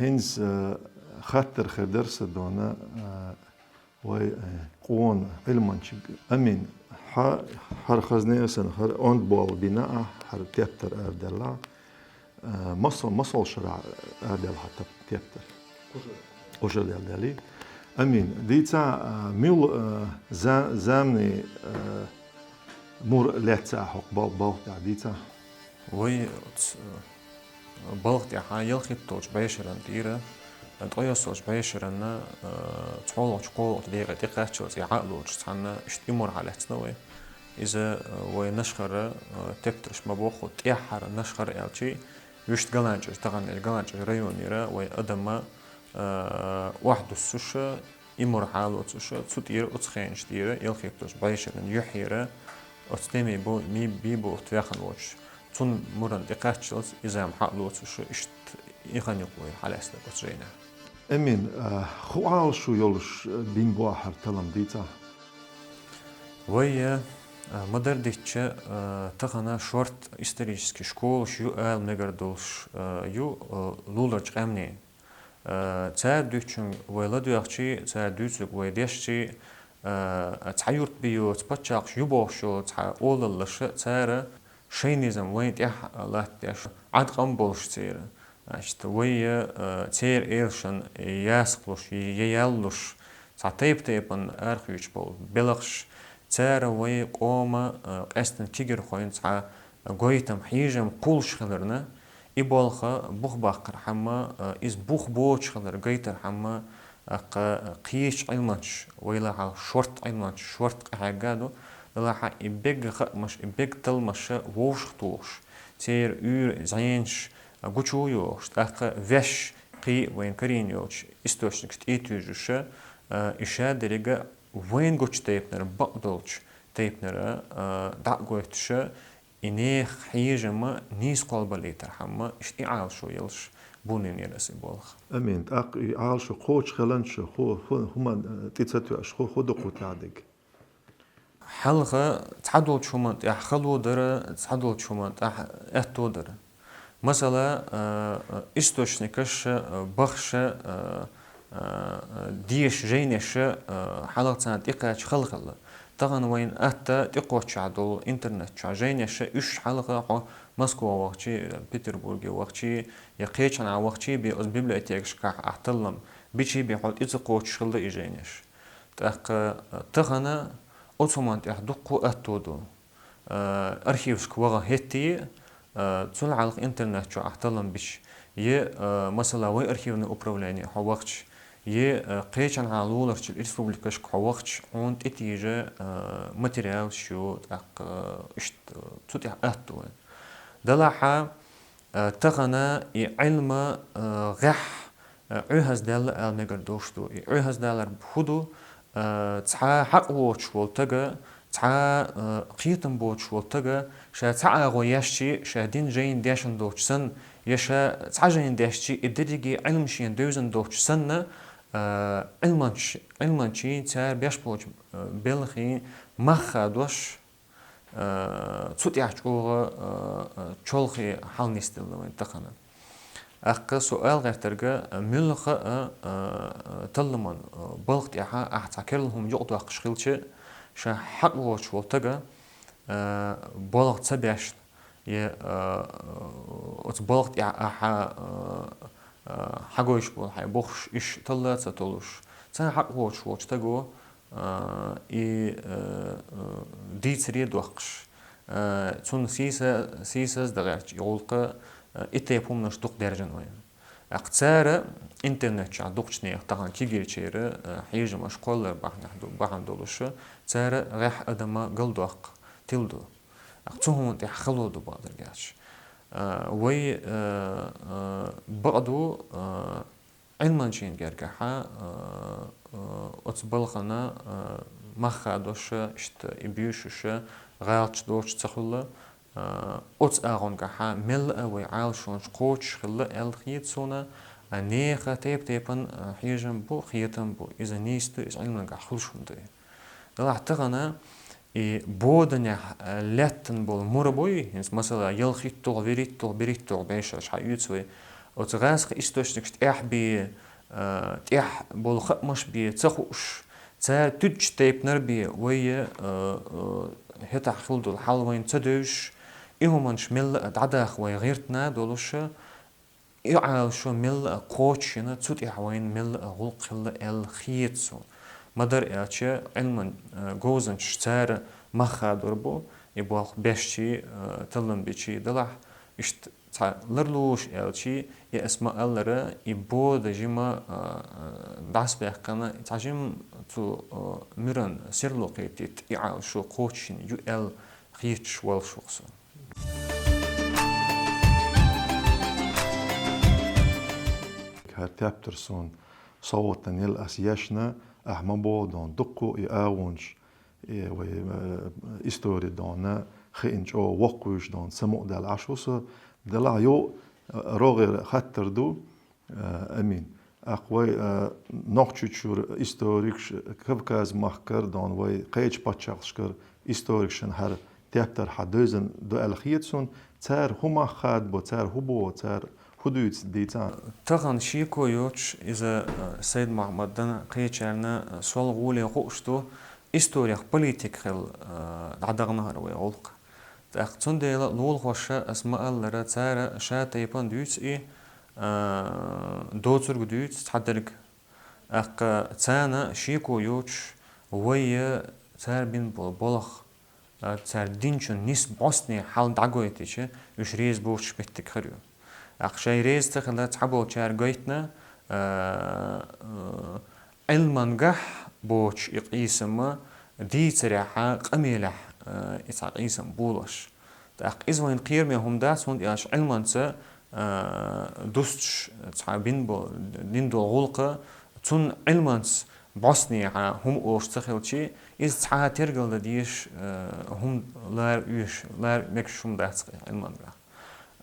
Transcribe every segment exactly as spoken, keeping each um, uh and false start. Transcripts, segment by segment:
ХӀинца, э, хаттар хир дара са дона, э, вай, э, къона Ӏилманчиг Амин, хьа-, хӀара хазна а санна, хӀара онда болла бина а, хӀара тептар арадаьлла, э, масал-, масал шарахь арадаьлла хьа теп-, тептар. Кхушардаьлла дале. Амин, дийца, э, муьлха, э, за-, заманийн, э, мур лаьцна хьокху бал-, балха тӀехь дийца? Вай оцу, э, балха тӀехь ялхитталгӀачу бӀешеран тӀера, ткъайоьссалгӀачу бӀешеран, э, цхьолгӀачу-кхоалгӀачу декъе тӀекхаччалц и Ӏа а лоцуш цхьанна иштта и мур хьалаьцна вай. Иза, э, вай Нашхара, э, тептарш ма бохху, тӀаьххьара Нашхара аьлчи, вуьшта ГаланчӀожа, тахана ГаланчӀожа районера вай адамаш, э, охьадуссуш, и мур хьалоцуш, цу тӀера, оцу хенаш тӀера, ялхитталгӀачу бӀешеран юьхьера, оцу тӀе ма бу-, ма бий боху ваьхна воцуш, цунна мурана тӀекхаччалц иза-м хьалоцуш, иштта и хан юкъа вай хьалаьцна оцу жайнахь. Амин, а, хӀун Ӏалашо йолуш бина бу ахь хӀара таллам дийца? Вай, а, ма-дарра дитча, а, тахана шорта исторически школаш ю ала мегар долуш, а, ю, а, луларчу къаьмнийн. Э, цара дуьйцучуьнга вай ладоьгӀчи, цара дуьйцург вай дешчи, э, цхьа юрт бен йоцу паччахьаш ю бохуш йолу цхьа олаллаша цара шайн низам вайна тӀехь латтадеш, Ӏаткъам болуш церан. Значит, вай, э, церан элашан ясакхалуш, я яллуш, цхьа тайп-тайпана арахоьцуш болу белхаш, цара вай къоман, э, къаьсттина кегийрхойн цхьа гойтам, хьежам кхуллуш хиларна, и болх бух баккхархьама, иза бух боцуш хилар гайтархьама, тӀаккха кхечу Ӏилманчаш, вай лахьал шорта Ӏилманчаш шорта къахьегна ду, делахь и бегга хаамаш, и бегга талламаш вовшахтухуш, церан уьйр, зӀенаш гучу а йохуш, тӀаккха ваьш кхин а вайна карийна йолчу источникашна тӀе а туьйжуш, и ша дерриге вайна гучу тайпанара, бакъдолчу тайпанара, дӀа а гойтуш, и нехан хьежам нийса кхолбалийтархьама, иштта и Ӏалашо йолуш бу бинера аса и болх. Амин, тӀаккха и Ӏалашо кхочуш хилча, хӀу-, хӀу-, хӀуманна тӀе ца тоьуш, хӀу-, хӀун ду кху тӀехь дерг? Хьалха цхьадолчу хӀуманна тӀехь хало дара, цхьадолчу хӀуманна тӀехь аьтто дара. Масала, а, а, источникаш, а, бахша, а, а, а, деша жайнеша, а, хьалха царна тӀекхача хала хилла. Тахана вайна атта тӀекхоччехь долу интернет чохь жайнеша уьш хьалха хьо Москва вахчи, Петербурге вахчи, я кхечанхьа вахчи бен оцу библиотекашкахь ахь таллам бичи бен хьо тӀе ца кхочуш хилла и жайнеш. ТӀаккха, а, тахана оцу хӀуманна тӀехь дуккха а аьтто ду. Э, архивашка ваха хӀетте, э, цул хьалха интернет чу ахь таллам бича, е, э, масала, вай архивное управление хьо вахча, е, э, кхечанхьа луларчу республикашка хьо вахча, хьуна тӀетийжа, э, материалаш ю, тӀаккха, э, иштта, э, цу тӀехь аьтто вайн. Делахь, э, тахана и Ӏилма, э, гӀехь, э, Ӏуьхьаздаьлла ала мегар долуш ду. И Ӏуьхьаздалар хӀун ду? Э, цхьа хьакъ воцуш волу тага, цхьа, э, кхетам боцуш волу тага, ша цхьа агӀо ешчи, ша дина жайна дешна долчу санна, я ша цхьа жайна дешчи, и дерриге Ӏилма шена девзина долчу санна, э, Ӏилманчаш-, Ӏилманчийн цара беш болчу, э, белхийн мах хадош, э, цу тӀехь чӀогӀа, э, э, чолхе хьал нисделла вайн тахана. ТӀаккха со ала гӀертарг, э, муьлхха а, э, э, талламан, э, балха тӀехь ахь цхьа керла хӀума юкъадоккхуш хилча, ша хьакъ воцуш волу тага, э, балха ца бешна, я, э, э, оцу балха тӀехь ахьа, э, э, хьагойтуш болу хьайн бохуш, иш талла а ца толуш, цхьа хьакъ воцуш волчу таго, а, и, а, а, дийцаре доккхуш, а, цунна сийса-, сийсаз дан гӀерташ и гӀуллакх, а, и тайпа хӀуманаш дукха даьржина вайна. ТӀаккха цара интернет чохь дукхачу нехан тахана кегийчеран, а, хьежамаш кхоллар бахьанехь ду-, бахьана долуш, цара гӀеххьа адама галдоккху, тилла ду. ТӀаккха цу хӀуманна тӀехь хало ду бакъдерг аьлча. А, вай, а, а, бакъ ду, а, Ӏилманчийн гергахьа, а, а, оцу балхана, а, мах хадош, иштта и буьйшуш, гӀалаташ доцуш ца хуьлу, а, оцу агӀонгахьа мелла а вай Ӏалашонаш кхочуш хилла аьлла хета суна, а, нехан тайп-тайпана, а, хьежам бу, кхетам бу. Иза нийса ду, иза Ӏилмангахь хуьлуш хӀума ду. Делахь тахана и боданехь, а, лаьттина болу мур буй, хӀинца, масала, ялхитталгӀа, вуьрхӀитталгӀа, берхӀитталгӀа бӀешераш хьаоьцу вай, Оцу гӀазкхийн источникаш тӀехь бе, а, тӀехь болу хаамаш бе ца хууш, цара туьдучу тайпанара бе вай, а, а, хӀетахь хила долу хьал вайна ца девзаш, и хӀуманаш мелла а дӀадаха вай гӀиртина долуш, и Ӏалашо мелла а кхочушйина, цу тӀехь вайна мелла а гӀуллакх хилла аьлла хета суна. Ма-дарра аьлча, Ӏилман, а, говзанчаш цара мах хадор бу, и болх беш чий, а, таллам беш чий делахь, иштта цхьа ларлуш аьлчий, я ас ма-аллара, и бода жима, а, а, дӀасабаьккхина, цхьа жима цу, а, муьран серло кхетийта и Ӏалашо кхочушйина ю аьлла хеташ волуш ву-кх со. ХӀара тептар суна совгӀатана елла ас ешна, ахь ма боху дона, дуккха а и агӀонаш, и вай, э, истори дона, хиъна чӀогӀа воккхавеш дона, самукъадаьлла Ӏаш ву со, делахь йо, э, рогӀера хаттар ду, э, Амин. Аккха вай, э, Нохчийчуьра историкаш, Кавказ-махкара дона, вай кхечу паччахьашкара историкашна хӀара тептар хьан девзина ду аьлла хета суна, цара хӀун мах хадабо, цара хӀун боху, цара хӀун дуьйцу дийцахьа. Тахана шеко йоцуш иза, э, Сайд-Мохьмадан кхечарна, э, сол гӀоле хууш ду, историх политика хилла, э, дӀадахана хӀара вай гӀуллакх. ТӀаккха цундела лулахоша ас ма-аллара, цара ша тайпана дуьйцу и, а, доцург дуьйцу цхьадерг. ТӀаккха царна шеко йоцуш, вай цара бина болу болх, а, цара динчун нис бӀостанехьа хьал дӀагойтича, уьш реза боцуш меттиг хир ю. ТӀаккха шайн реза ца хилла цхьаболчара гойтина, а, а, Ӏилмангахь боцуш и къийсам дийцарехьа, къамелехь, а, и цхьа къийсам болуш. ТӀаккха иза вайн кхераме хӀума дац, хӀунда аьлча Ӏилманца, а, дусташ цхьа бин бо-, дин долу гӀуллакха, цунна Ӏилманца бӀостанехьа хӀума олуш ца хилчий, иза цхьа тергал дан дезаш, а, хӀума лара оьшуш, лара мегаш хӀума дац Ӏилмангахь.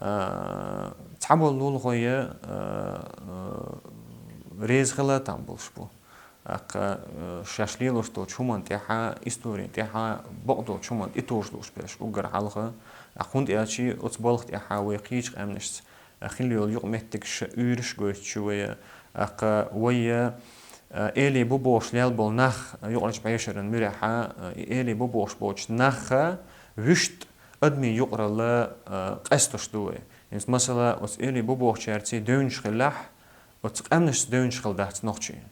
А, цхьаболу лулахой, а, а, реза хила там болуш бу. ТӀаккха, а, шаьш лелош долчу хӀуманна тӀехьа, историн тӀехьа, бакъдолчу хӀуманна тӀетовжа лууш берш уггар хьалха. ТӀаккха хӀунда аьлча оцу балха тӀехьа вай кхечу къаьмнашца хила йолу юкъаметтигаш уьйраш гойтуш ю вай. ТӀаккха вай, а, эли бу бохуш лел болу нах юкъарчу бӀешеран муьрехьа, а, и эли бу бохуш болчу нахха вуьшта адамийн юкъаралла, а, къаьсташ ду вай. ХӀинца, масала, оцу эли бу бохучаьрций девнаш хиллехь, оцу къаьмнашца девнаш хила дац нохчий.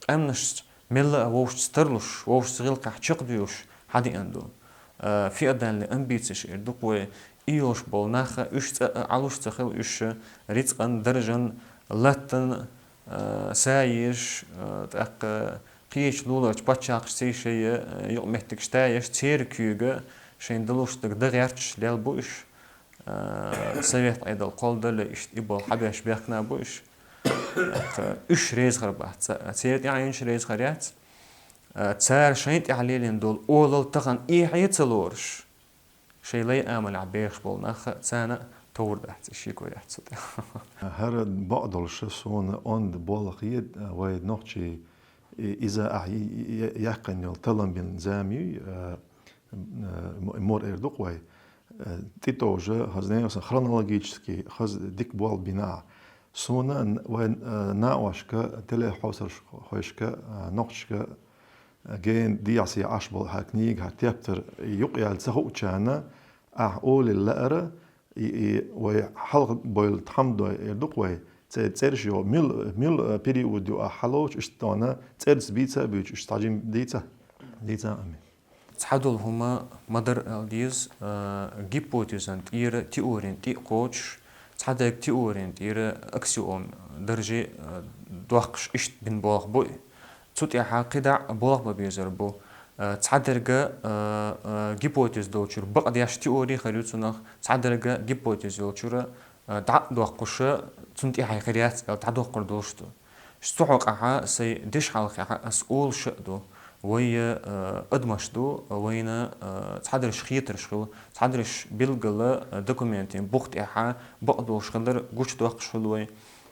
Къаьмнашца мелла а вовшашца тарлуш, вовшашца гӀиллакхехь чекхдуьйлуш хьадеана ду. А, феодальный амбицеш эр ду-кх вай, и йолуш болу нах, уьш цӀа а Ӏалуш ца хила, уьш рицкъан, даржан, латтан, а, са езаш, а, тӀаккха кхечу луларчу паччахьашций шайн, а, юкъаметтигаш тайеш, церан куьйга шайн далуш дерг дан гӀерташ лел бу уьш. А, совет Ӏедал кхолладале, иштта и болу хьабеш бехкана бу уьш. ТӀаккха уьш реза хир бац. Ца-, церан тӀаьхьенаш реза хир яц. А, цара шайн тӀехь лелийна долу олалла тахана эхье ца лоруш, шайн лай амалехь бехаш болу нах царна а товр дац, и шеко яц цу тӀехь. ХӀара бакъдолуш суна онда болу хета, вай нохчий, и-, иза ахь и-, и-, яьккхина йолу таллам бина зама юй, а, а, м-, мур эр ду-кх вай. Э, тӀетовжа, хаза, не, хронологически хаза дика болх бина ахь. Суна н-, вайн, э, накъошка, телехьовсархошка, э, нохчашка, э, гена дехьа-сехьа Ӏаш болу хьан книга, хьан тептар юкъаяьлла ца хуучарна, ахь олалла лаьара, и, и вай хьалха бевлла тхьамдой эр ду-кх вай, цӀе-, цӀераш йо, мил, мил, э, период ю ахь хьалоцуш, иштта тхуна цӀерца бийца а буьйцуш, иштта хьажим дийца? Дийца, амин. Цхьадолу хӀума ма-дарра ала деза, а, гипотезан тӀера теорин тӀе а кхочуш, цхьадерг теорин тӀера аксиом дарже, а, доккхуш иштта бина болх бу и. Цу тӀехьа кхидӀа а болх бан безар бу. А, цхьадерга, а, а, гипотез долчуьра бакъдеш теори хир ю цунах, цхьадерга гипотез йолчуьра а, дӀа а доккхуша, цунна тӀаьхье хир яц аьлла дӀадоккхур долуш ду. Цу хьокъехьа сайн дешхьалхехьа ас олуш а ду. Вай, а, адамаш ду, вайна, а, цхьадерш хетарш хуьлу, цхьадерш билггала, а, документийн бух тӀехьа бакъдолуш хилар гучудоккхуш хуьлу вай.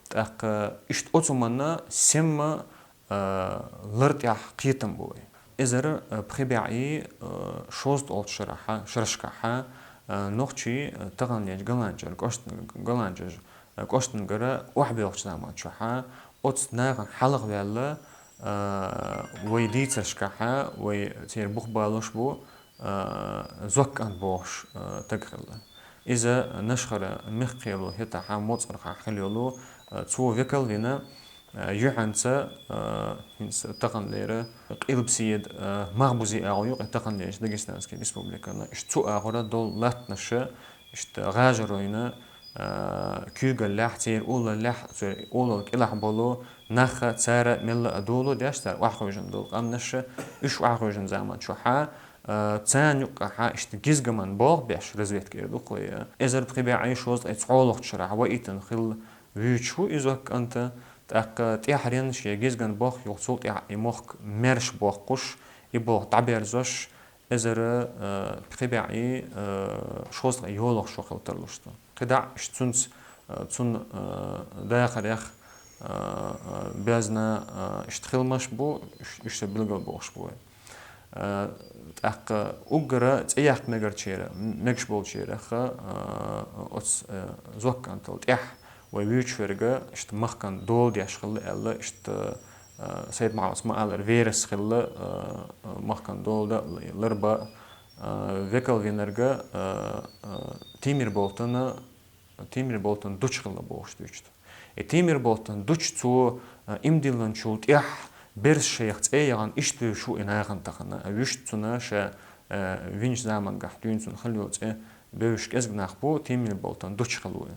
ТӀаккха иштта оцу хӀуманна семма а, лар тӀехь кхетам бу вай. Эзар, а, пхи бӀе, а, шовзткъолчу шарахьа, шарашкахьа, а, нохчий, а, таханлерчу Голландчера, кӀоштан Голландчера, кӀоштангара охьабоьлхучу заман чохьа, оцу нахана хьалха ваьлла, а, вай дийцаршкахьа, вай церан бух балош бу, а, Зоккант бохуш, а, таг хилла. Иза Нашхара мехкан кхело хӀетахьа, моцӀархьа хилла йолу, а, цо векал вина, а, юьхьанца, а, хӀинца таханлера Къилбаседа, а, Махбузе агӀо ю-кх и таханлерчу Дагестанская республикана. Иштта цу агӀора долу латтанаша, иштта гӀажар вайна, а, куьйгаллехь, церан уллаллехь, церан уллал кӀелахь болу нахха цара мелла а долу деш, цара охьахуьйжина долу къаьмнаша, уьш охьахуьйжина заман чохьа, а, царна юккъехьа иштта гизгаман болх беш, разведка эр ду-кх вай, эзар пхи бӀе шовзткъе цхьолгӀачу шарахь ваийтина хилла вуьйцуш ву и Зоккант, тӀаккха тӀаьхьаренна шен гизган болх юха цул тӀаьхьа и мохк маьрша боккхуш, и болх дӀаберзош, эзар, а, пхи бӀе, а, шовзткъе йолгӀачу шо хила тарлуш ду. КхидӀа иштта цунца, а, цунна, а, дахарех, а, а, безна, а, иштта хиламаш бу, уьш, уьш сан билгал бохуш бу вай. А, тӀаккха уггара цӀе яккха мегарчера, мегаш болчарах, а, оцу, а, Зоккантал тӀаьхьа вай вуьйцуш верг иштта махкан дола деш хилла аьлла, иштта, а, Сайд-МахӀаммада ма-аллара верас хилла, а, а, махкан дола дан ларба, а, векал винарг, а, а, Тимирболтана, Тимирболтан дучу хилла бохуш дуьйцу. И Тимирболтан дучу цо, а, имдилланчул тӀаьхьа Берс-шайх цӀе яхана иштта вуьйш ву и нахана тахана, а, вуьшта цунна ша, а, винчу замангахь дуьйна цунна хилла йолу цӀе бевзаш кӀезиг нах бу, Тимирболтан дучу хилла ву и.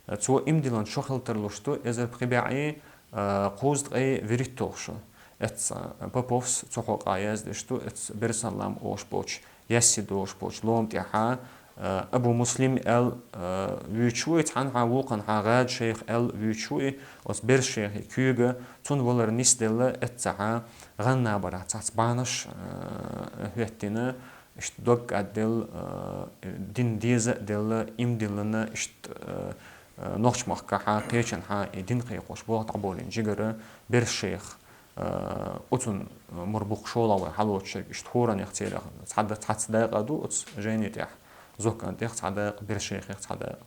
А, цо имдиллан шо хила тарлуш ду, эзар пхи бӀе, а, кхузткъе вуьрхӀитталгӀа шо. Эцца Поповс цу хьокъехь яздеш ду, эцца Берсан-лам олуш болчу, Ясси долуш болчу лома тӀехьа, а, Абу Муслим аьлла, а, вуьйцуш ву и, цхьанхьа вукханхьа ГӀади-шайх аьлла вуьйцуш ву и, оцу Берс-шайхи куьйга, цунна валар нисделла эццахьа, гӀан набарахь цхьацца бахьанаш, а, хӀоьттина, иштта дог кӀадделла, а, дин деза а делла, имдиллина, иштта, а, а, нохчмахкахьа, кхечанхьа и дин кхайкхош болх дӀаболийна жигара Берс-шайх. А, оцун, а, мур бу-кх шолгӀа вай хьалоцуш ерг, иштта хӀораннех церах цхьа да-, цхьацца дакъа ду оцу жайни тӀехь, Зокканта тӀехь цхьа дакъа, Берс-шайхех цхьа дакъа.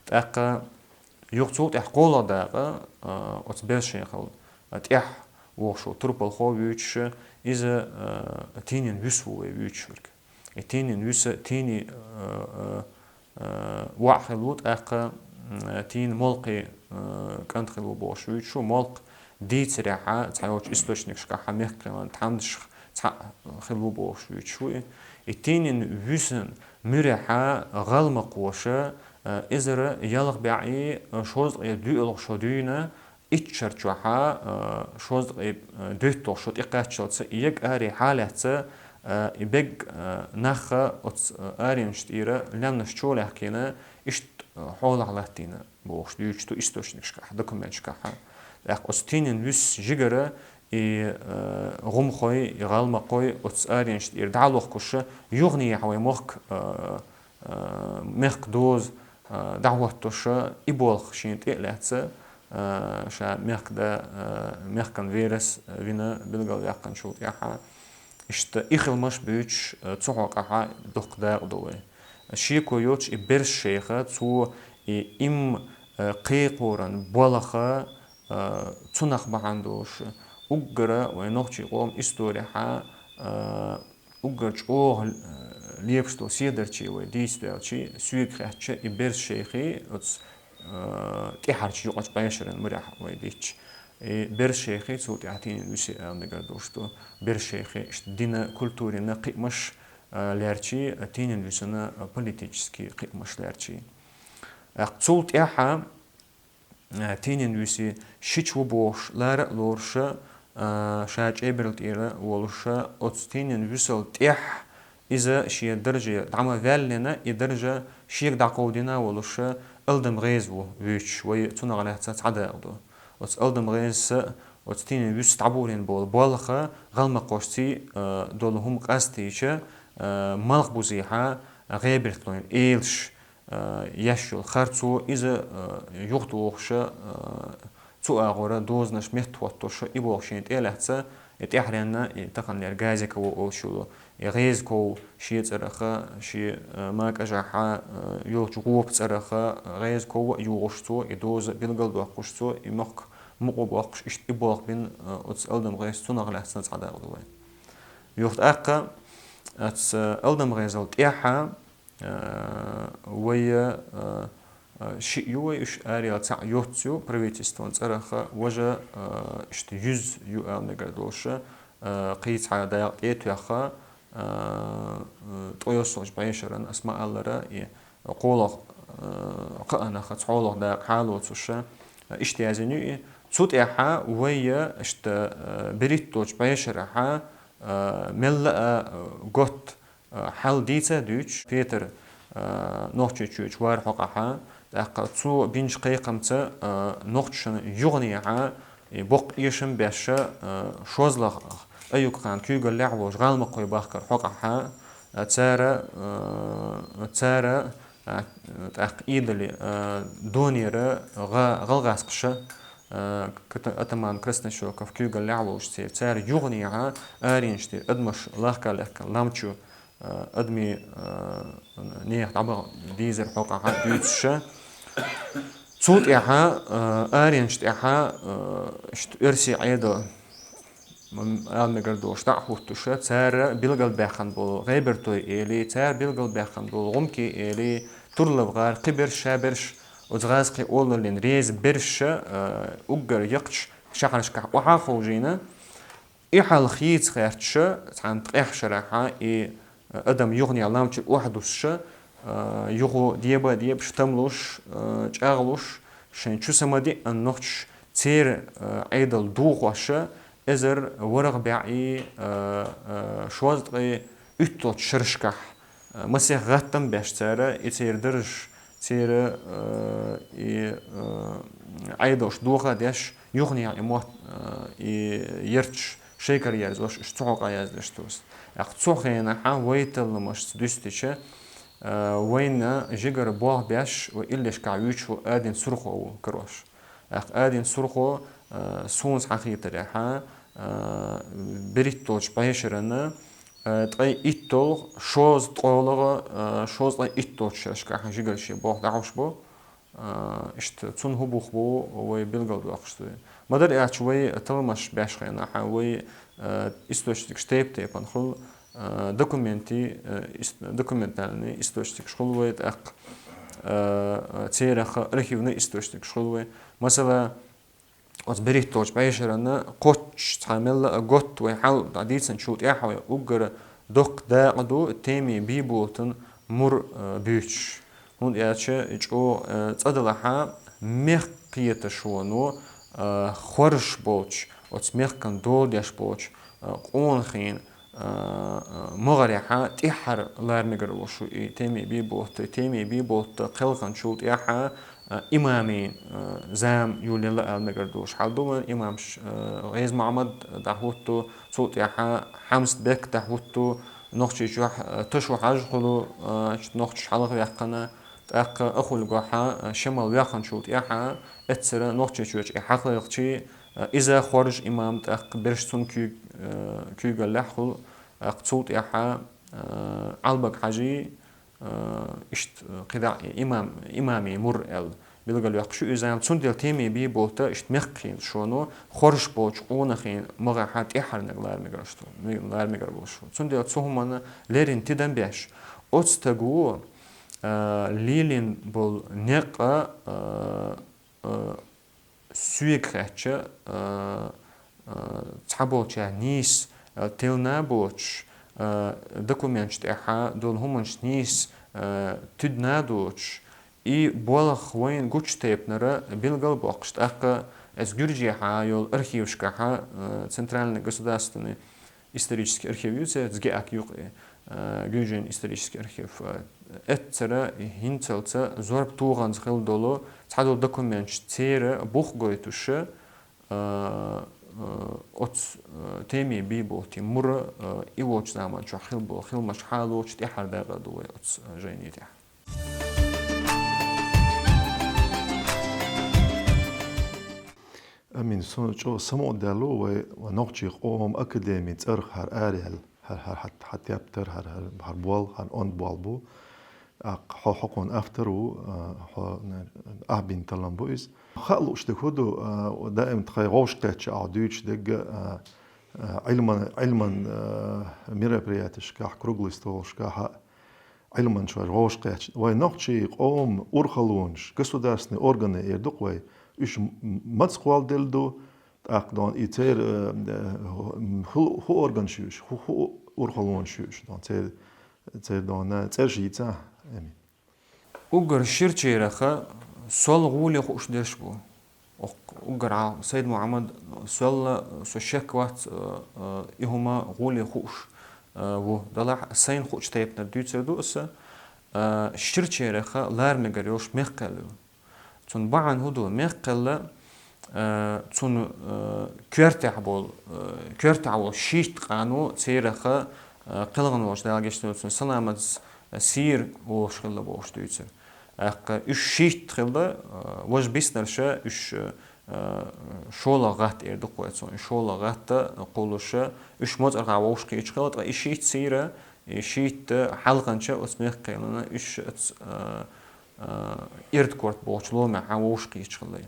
ТӀаккха юха цул тӀехь кхоалгӀа дакъа, а, оцу Берс-шайхал тӀехь вохуш волу турпалхо вуьйцуш, иза, а, Тийнин вуьйш ву вай вуьйцуш верг. И Тийнин вуьйш, Тийни, а, а, а, воӀ хилла ву, тӀаккха, м, Тийна Молкхи, а, кӀант хилла ву бохуш вуьйцуш ву. Молкх дийцарехьа, цхьайолчу источникашкахьа мехкан кхелан тхьамдашах цхьаъ хилла ву бохуш вуьйцуш ву и. И Тийнин вуьйсан муьрехьа гӀалмакхоша, а, эзар ялх бӀе шовзткъе доьалгӀа шо дуьйна, итт шар чохьа, а, шовзткъе, а, доьтталгӀа шо тӀекхаччалца, и ерг арахьа лаьцна, а, и берг, а, нахха оцу, а, аренаш тӀера лаьмнаш чолаьхкина, иштта, а, хьолахь латтийна бохуш дуьйцуш ду источникашкахь, документашкахьа. ТӀаккха оцу Тийнин вуьйш жигара и, а, гӀумхой, и гӀалмакхой оцу аренаш тӀера дӀалохкуша, юханехьа вай мохк, а, а, мехкан доза, а, дӀахӀоттоша, и болх шена тӀе а лаьцна, а, ша мехкда, а, мехкан верас вина билгалваьккхинчул тӀаьхьа. Иштта и хиламаш буьйцуш, а, цу хьокъехьа дукха дакъа ду вай. Шеко йоцуш и Берс-шайха, цо и иман, а, кхайкхоран болх, а, цунах бахьана долуш, уггара вай нохчийн къоман историхьа, а, уггар чӀогӀа, э, лепаш долу седарчий вай дийца даьлчий, соьга хаьттича и Берс-шайхи оцу, э, тӀаьхьарчу юкъачу бӀешаран муьрехь вай дийцича. И Берс-шайхи цул тӀаьхьа Тийнин вуьйши ала мегар долуш ду. Берс-шайхи иштта дина, культурина кхиамаш, э, лаьрчий, Тийнин вуьйсана, э, политический кхиамаш лаьрчий. ТӀаккха цул тӀаьхьа а, Тийнин вуьйш шича ву бохуш, лара а лоруша, а, ша ЧӀебарла тӀера волуша, оцу Тийнин вуьйшал тӀехь иза шен дарже дӀа ма ваьллина, и даржа шега дӀакховдийна волуша, Алдам ГӀеза ву вуьйцуш, вай цунах лаьцна цхьа дакъа ду. Оцу Алдам ГӀезас, оцу Тийнин вуьйшас дӀаболийна болу болх гӀалмакхошций, а, долу хӀума къастийча, а, Малхбузехьа гӀебартлойн элаш, а, еш йолу харцо, иза, а, юхатохуша, а, цу агӀора дозанаш меттахӀоттоша, и болх шена тӀе а лаьцна, И тӀаьхьаренна, и таханлера газика ву олуш йолу, и гӀеза ков шен цӀараха, шен, э, макӀажахьа, э, йолчу гӀопа цӀараха, гӀеза ков а югӀуш цо, и доза билгалдоккхуш цо, и мохк мукъа боккхуш, иштта и болх бина, э, оцу Алдам ГӀеза цунах лаьцна цхьа дакъа ду вайн. Юха тӀаккха оцу Алдам ГӀезал тӀаьхьа, э, вай, э, э, шиъ ю вай, уьш араяла цхьаъ йоццу ю, правительствон цӀараха, важа, э, иштта юьзза ю ала мегар долуша, э, кхин цхьа дакъа тӀе а тоьхна, э, э, ткъайоьссалгӀачу бӀешаран, ас ма-аллара, и кхоалгӀа, э, кхаъ а нахаца, хьолах дакъа хьалоцуша, э, иштта яздина ю и. Цу тӀаьхьа вай, иштта, э, берхӀитталгӀачу бӀешарахьа, э, мелла а, э, готта, э, хьал дийца а дуьйцуш, Петар, э, Нохчийчоьнчу вара хьокъахьа, тӀаккха цо бинчу кхайкхамца, э, нохчашна юханехьа, и боккха эшам беш, э, шозлагӀа Аюп-Кхан куьйгаллехь а волуш гӀалмакхой бахкара хьокъахьа, э, цара, э, цара, э, тӀаккха Ӏедалан, э, донера гӀа-, гӀалгӀазкхаша, э, ката-, атаман Краснощёков куьйгаллехь а волуш церан, цара юханехьа аренаш тӀера адамаш лахка а лаьхкина лам чу, э, адамийн, э, нехан дӀабаха дийзира хьокъахьа дуьйцуша. Цул тӀаьхьа, э, аренаш тӀаьхьа, э, иштта оьрсийн Ӏедал, м, ала мегар долуш, дӀа а хӀуттуша, цара билгалбаьккхина болу гӀебартой эли, цара билгалбаьккхина болу гӀумкий эли, турлав гӀар, кхиберш, шаберш, оцу гӀазкхийн олаллин реза берша, э, уггар яккхачу шахьаршкахь охьа а ховшийна, и хьал хийца гӀерташа, цхьана ткъех шарахьа и, э, адам юханехьа лам чу охьадуссуша, э, юха деба а дебаш, там луш, э, чӀагӀлуш, шайн чу са ма диъна нохчаш церан, э, Ӏедал дохоша, эзар ворхӀ бӀе, э, э, шовзткъе уьтталгӀачу шерашкахь, э, масех гӀаттам беш цара, и церан даржаш, церан, э, и, э, Ӏедалш доха а деш, юханехьа и мотт, э, и ярташ шайкара ерзош, уьш цу хьокъа яздеш туьйсу. ТӀаккха цу хенахьа вай талламашца дуьстича, э, вайна жигара болх беш, вай иллешкахь вуьйцуш ву Адин Сурхо ву карош. ТӀаккха Адин Сурхо, э, суна схьахетарехьа, э, берхӀитталгӀачу бӀешарана, э, ткъе итталгӀа, шовзткъалгӀа, э, шовзткъе итталгӀачу шерашкахь жигара шен болх дӀахьош бу. А, иштта цунна хӀун бух бу вай билгалдоккхуш ду. Ма-дарра аьлча, вай талламаш беш хенахьа, вай, а, источникаш тайп-тайпана хуьлу, а, документи, а, ис-, документальный источникаш хуьлу вай, тӀаккха, а, а, церан архивный источникаш хуьлу вай. Масала, оцу берхӀитталгӀачу бӀешарана кхоччуш цхьа мелла а готта вай хьал дӀадийцинчул тӀаьхьа вай уггар доккха дакъа ду Теми Бийболатан мур, э, буьйцуш. ХӀунда аьлча и чӀогӀа, э, цӀа далахьа мехкан кхеташоно, э, хоржуш болчу, оцу мехкан дола деш болчу, э, къонахийна, а, а, могӀарехьа тӀаьххьара лара мегар волуш ву и Теми Бийболат. Теми Бийболат кхелханчул тӀаьхьа, а, имамийн, а, зама йолаелла ала мегар долуш хьал ду вайн имамаш, а, ГӀеза Мухьаммад дӀахӀутту, цул тӀаьхьа Хьамзат-Бек дӀахӀутту, Нохчийчохь, а, Ташо-Хьаьжа хуьлу, а, чу нохчаш хьалха ваьккхина, тӀаккха Ахулгохьа, а, Шамал ваьккхинчул тӀаьхьа, эццара Нохчийчохь и хьакхайкхичи, а, иза хоржа имам, тӀаккха берш цунна куьйг-, а, куьйгаллехь хуьлу, тӀаккха цул тӀаьхьа, а, Ӏалбаг-Хьаьжи, а, иштта, а, кхидӀа имам, имамийн мур аьлла билгалваьккхичи иза, цундела Теми Бийболат иштта мехкан кхеташоно хоржуш болчу къонахийна могӀарехьа тӀаьххьара лара мегар ду, лара мегар волуш ву. Цундела цу хӀуманна леррина тидам беш, оцу стага, а, лелийна болу некъ, а, а, соьга хаьттича, а, а, цхьаболчара нийса, а, тиллина а боцуш, а, документаш тӀехьа долу хӀуманаш нийса, а, туьдина а доцуш, и болх вайна гучу тайпанара билгал а боккхуш, тӀаккха аса Гуьржехьа йолу архивашкахьа, а, Центральный государственный исторический архив ю церан, ГИАК юкъа, а, Гуьржийн исторический архив, а, эццара хӀинцалца зорба тоханза хилла долу цхьадолу документаш церан бух гойтуша, а, а, оцу, а, Теми Бийболатан мур, а, и волчу заманчохь хилла болу хиламаш хьалоцуш тӀаьххьара дакъа ду вай оцу, а, жайни тӀехь. Мин сона чӀо самукъадаьлла вай, вай нохчий къоман академи цӀерах хӀара араяьлла, хӀара, хӀара хьат-, хьатептар, хӀара, хӀара, хӀара бол, хӀара онда бол бу. ТӀаккха хьо хьокхун автор ву, а, хьо, ахбин талам бу иза. Хаа лууш дерг хӀу ду, а, даим тхай гӀовш кхетча а дуьйцуш дерг, а, а, Ӏилман, Ӏилман, а, мероприятешкахь, круглый столашкахь а, Ӏилманчаш гӀовш кхетча. Вай нохчий къоман урхаллонаш, государственный органы эр ду-кх вай, уьш м-, м-, маца кхолладелла ду, тӀаккха дон и церан, э, э, хӀу, хӀу органаш ю уьш, хӀу, хӀу урхаллонаш ю уьш, дон церан, церан дон цӀераш йийцахь, Эмин. Уггар ширачарах сол гӀоле хууш дерш бу. Укх уггар Ӏа, Сайд-Мухьаммад, сол, со шек вац, э, э, и хӀума гӀоле хууш, э, ву. Делахь сайна хуучу тайпанара дуьйцур ду аса, э, ширачарах лара мегар йолуш мехкаелла ю. Цуьнан бахьана хӀу ду? Мехкаелла, э, цуьнан, э, коьртехь болу, э, коьртехь волу шийтта къано церах, э, кхелхина волчу Дала гечдойла цунна, Саламатс, э, сийра волуш хилла бохуш дуьйцура. ТӀаккха уьш шийтта хилла, э, важа биснарш, уьш, э, шолгӀа гӀатта эр ду-кх вай цунах, и шолгӀа гӀатта кхуллуш, уьш моцӀархьа вовшахкхеташ хилла, ткъа и шийтта сийра, и шийтта хьалханча оцу мехкаеллина уьш оцу, э, э, Эрдкорта бохучу ломехь вовшахкхеташ хилла.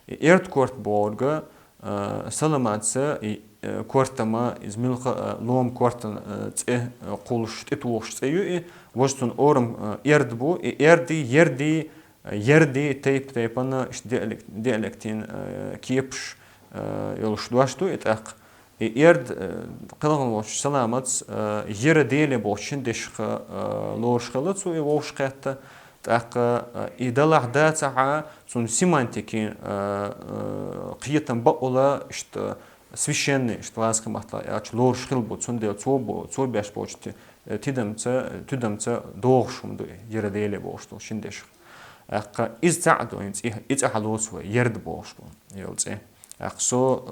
И Эрдкорта бохург, э, Саламатс, и, э, кортана, иза муьлхха а, э, лома кортана, э, цӀе, э, кхуллуш тӀетухуш цӀе ю и, важа цуьнан орам, э, Эрд бу, и Эрди, Ерди, э, Ерди тайп-тайпана иштта диалек-, диалектийн, э, кепаш, э, йолуш дош ду и тӀаккха. И Эрд, э, кхелхина волчу Саламатс, э, Ера Дели бохучу шина дешах, э, лоруш хилла цо и вовшахкхетта. ТӀаккха, э, и далахь дацахь а, цуьнан семантикин, э, э, кхетам бакъволу иштта священный, иштта вазкхийн маттахь аьлча, лоруш хилла бу, цундела цо бо-, цо беш болчу ти-, э, тидамца, туьдамца догӀуш хӀума ду и Ера Дели бохуш долу шина дешах. ТӀаккха иза цхьаъ ду, и цӀе, и цӀе хьалоцу вай, Ерд бохуш бу йолу цӀе. ТӀаккха со,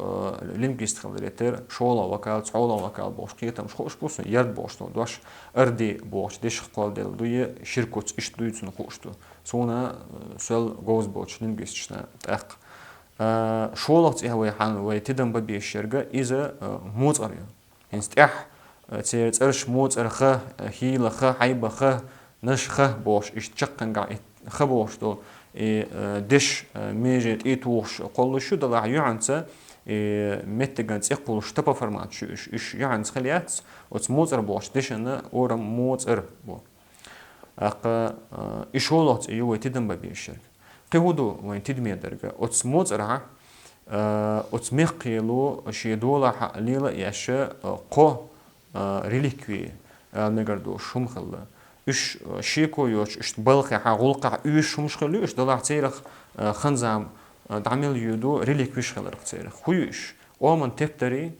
э, лингвист хиларе терра, шолгӀа вокал, цхьолгӀа вокал бохуш кхетамаш хууш бу суна, Ерд бохуш долу дош, Арди бохучу дешах кхолладелла ду, я шира куц иштта дуй цунна хууш ду. Суна, э, сол говза боцучу лингвисташна тӀаккха. Э, шолгӀа цӀе вай хьан, вай тидам бан безаш ерг, иза, э, моцӀар ю. ХӀинца тӀехь, э, церан цӀераш моцӀарха, э, хӀийлаха, хьайбаха, нашха бохуш, иштта чаккхангахь и ха бохуш долу, и, э, деш, э, меже тӀе тухуш кхоллуш ю, делахь юьхьанца, и меттиган цӀе кхуллуш топоформаташ ю уьш, уьш юьхьанца хила яц, оцу моцӀар бохучу дешан орам моцӀар бу. ТӀаккха, э, и шолгӀа цӀе ю вай тидам бан безаш ерг. Кхин хӀун ду вайн тидаме дерг? Оцу моцӀарахь, э, оцу мехкахело шен долахь лела а еш, э, кхо, э, реликви, ала мегар долуш хӀума хилла. Уьш, э, шеко йоцуш, уьш балхехь, гӀуллакхехь оьшуш хӀумаш хилла ю уьш, делахь церах, э, хан-зама, э, дӀа мел йоьду реликвиш хиларх церах. ХӀун ю уьш? Къоман тептарий,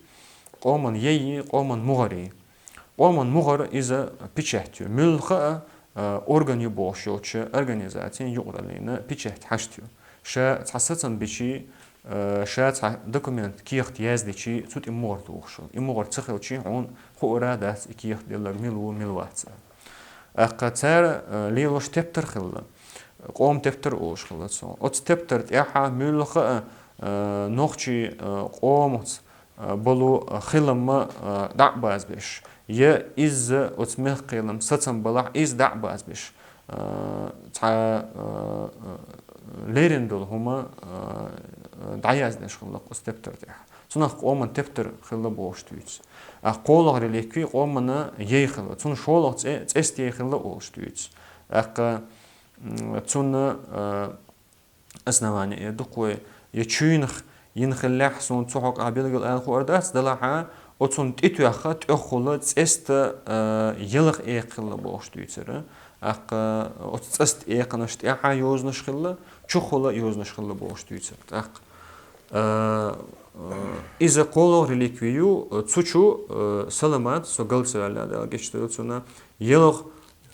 къоман яй, къоман мугӀарий. Къоман мугӀар иза печать ю. Муьлхха а, э, орган ю бохуш йолчу организацин юкъараллина печать хьашт ю. Ша цхьа сацам бичий, э, ша цхьа документ, кехат яздичий, цу тӀе мугӀар тухуш ю. И мугӀар ца хилчий, хьуна хуур а дац и кехат делларг мила ву, мила вац. ТӀаккха цара, э, лелош тептар хилла. Къоман тептар олуш хилла цо. Оцу тептар тӀехь муьлхха а, э, нохчий, э, къомаца, э, болу, э, хилам, э, дӀа а базбеш, я иза оцу мехкахелан сацам балахь, иза дӀа а базбеш, э, цхьа, э, э, леррина долу хӀума, э, э, дӀаяздеш хилла оцу тептар тӀехь. Цунах къоман тептар хилла бохуш дуьйцу. ТӀаккха кхоалгӀа реликви къоман яй хилла. Цунна шолгӀа цӀе, цӀеста яй хилла олуш дуьйцу. ТӀаккха, м, цунна, э, основание эр ду-кх вай, я чуьйнах йина хиллехь, суна цу хьокъехь билггал ала хуур дац, делахь а, оцунна тӀетоьхна тӀехула цӀеста, э, ялх экха хилла бохуш дуьйцура. ТӀаккха оцу цӀеста экханаш тӀехь а йозанаш хилла, чухула йозанаш хилла бохуш дуьйцура. ТӀаккха, э, э, иза кхоалгӀа реликви ю, цу чу, э, Саламат, со галдаьлла, Дала гечдойла цунна, ялх,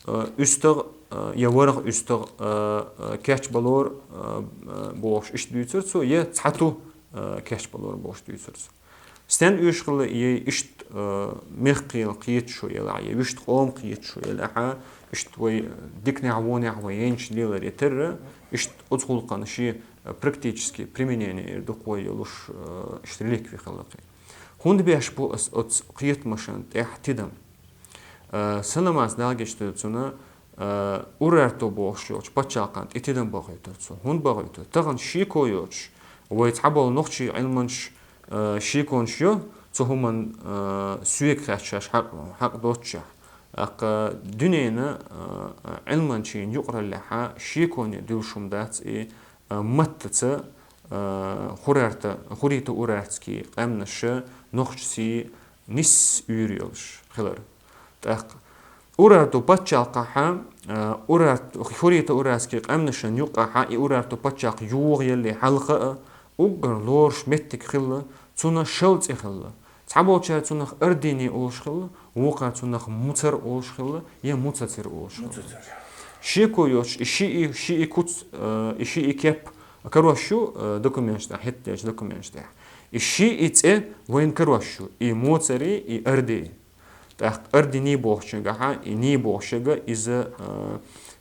э, уьстагӀ, э, я ворхӀ уьстагӀ, э, э, кечбалор, э, э, бохуш иштта дуьйцура цо, я цхьа ту, э, кечбалор бохуш дуьйцура цо. Стенна оьшуш хилла и яй? Иштта, э, мехкахел кхеташ шу елахь, я вуьшта къоман кхеташ шу елахь, иштта вай, э, диканехь, вонехь вай яйнаш леларе терра, иштта оцу гӀуллакхана шен э, практически применение эр дукха йолуш, э, иштта реликви хилла кхин. ХӀунда беш бу ас оцу кхетамашна тӀехь тидам? Э, Санамас Дала гечдойла цунна, э, Урарту бохуш йолчу пачхьалкхана тӀе тидам бахийтар цо. ХӀунда бахийтар? Тахана шеко йоцуш, вай цхьаболу нохчийн Ӏилманчаш, э, шеконаш йо, цу хӀуманна, э, соьга хаттар шаьш хьакъ, хьакъ доццушехь. ТӀаккха дуьненан, э, Ӏилманчийн юкъараллехь шеконе дуьллуш хӀума дац и, э, маттаца, э, хурарта-, хурриту-урартский къаьмнаша нохчашца нисса уьйр йолуш хилар. ТӀаккха Урарту пачхьалкхехь, э, урарт-, хурриту-урартский къаьмнашна юккъехь и Урарту пачхьалкх йогӀу ялале хьалха а уггар лоруш меттиг хилла, цунна шал цӀе хилла. Цхьаболчара цунах Ардини олуш хилла, вукхара цунах Муцар олуш хилла, я Муцацир олуш хилла. Муцацир. Шеко йоцуш, и шиъ, шиъ куц, э, и шиъ кеп карош ю, э, документаш тӀехь, хӀеттачу документаш тӀехь. И шиъ цӀе вайна карош ю, и Моцари, и Арди. ТӀаккха Ардини бохучуьнгахь, и ни бохучуьнга иза, э,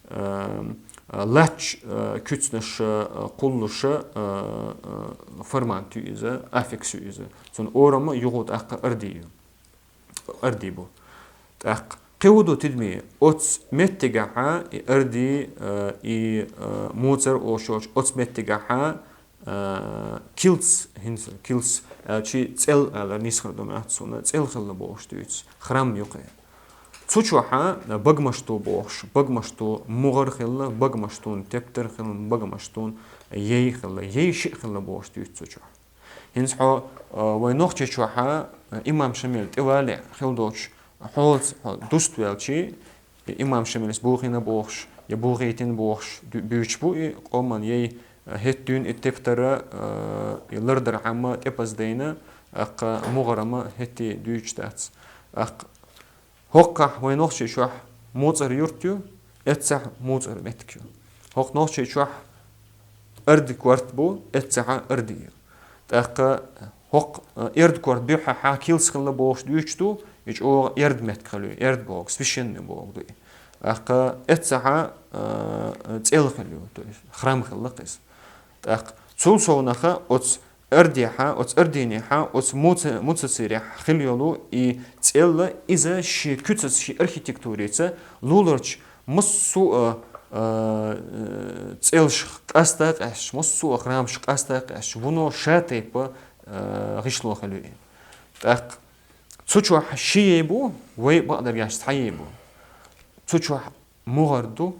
э, лач, э, куьцнаша, э, кхуллуша, э, э, формант ю иза, аффикс ю иза. Цунна орама юха тӀаккха Арди ю. Арди бу. ТӀаккха кхин хӀун ду тидаме? Оцу меттигахь и Арди, э, и, э, Моцар олуш йолчу оцу меттигахь, э, килс, хӀинца килс, э, чи цӀел алар нисхар ду ма аьлла суна, цӀел хилла бохуш дуьйцу, храм юкъе. Цу чохь, э, багмашту бохуш, багмашту мугӀар хилла, багмаштун тептар хилла, багмаштун яй хилла, яй шиъ хилла бохуш дуьйцу цу чохь. ХӀинца хьо, э, вай Нохчийчохь, э, имам Шамил тӀевалехь хила доцуш, хьоца хьо дустваьлчи, и имам Шамилс бохийна бохуш, я бохийтина бохуш ду-, буьйцуш бу и къоман яй, э, хӀетта дуьйна и тептар, э, и лардархьама тӀепаздайна, тӀаккха мугӀарама хӀетте дуьйцуш дац. ТӀаккха хӀокхахь вай Нохчийчохь Моцар юрт ю, эццахь Моцар меттиг ю. ХӀокху Нохчийчохь Арди корта бу, эццахь Арди ю. ТӀаккха хӀокху, э, Эрди корта буьххьехь килс хилла бохуш дуьйцуш ду, и чӀогӀа эрд меттиг хилла ю, эрд боху, священный боху ду и. ТӀаккха эццахь, э, цӀел хилла ю, то есть храм хилла кхеза. ТӀаккха цул совнаха оцу Ардехьа, оцу Ардинехьа, оцу Муца-, Муцацирехь хила йолу и цӀелла, иза шен куьцаца, шен архитектурица луларчу массо а, а, цӀелш къаста а къаьсташ, массо а храмаш къаста а къаьсташ, вуно ша тайпа, а, гӀишло хила ю и. ТӀаккха цу чохь ши яй бу, вай бакъдерг аьлча цхьа яй бу. Цу чохь мугӀар ду,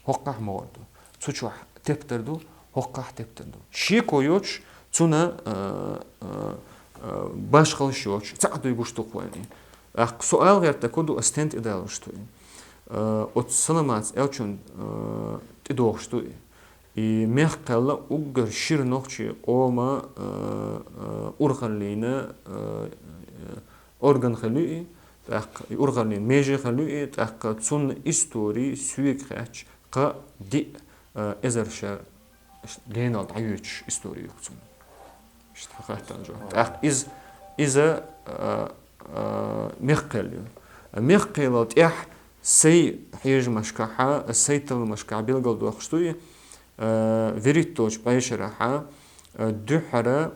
хӀокхахь мугӀар ду. Цу чохь тептар ду, хӀокхахь тептар ду. Шеко йоцуш, цунна, а, а, а, башхаллаш йоцуш, цхьаъ дуй гуш ду-кх вайна. ТӀаккха со ала гӀерта ку ду, ас стен тӀедалуш ду и. А, оцу Саламаца аьллачун, а, тӀедогӀуш ду и. И мехккхелла уггар шира нохчийн къоман, а, а, урхаллина, а, а, орган хила ю и, тӀаккха и урхаллин меже хила ю и, тӀаккха цунна истори соьга хаьттича, кхаа-диъ, а, эзар шарна генал дӀайоьдуш истори ю-кх цунна. Иштта хаттарна жоп. ТӀаккха иза, иза, а, а, мехккхел ю. Мехккхелал тӀехь сайн хьежамашкахьа, сайн талламашкахь билгалдоккхуш ду и, а, вуьрхӀитталгӀачу бӀешарахьа, а, дуьххьара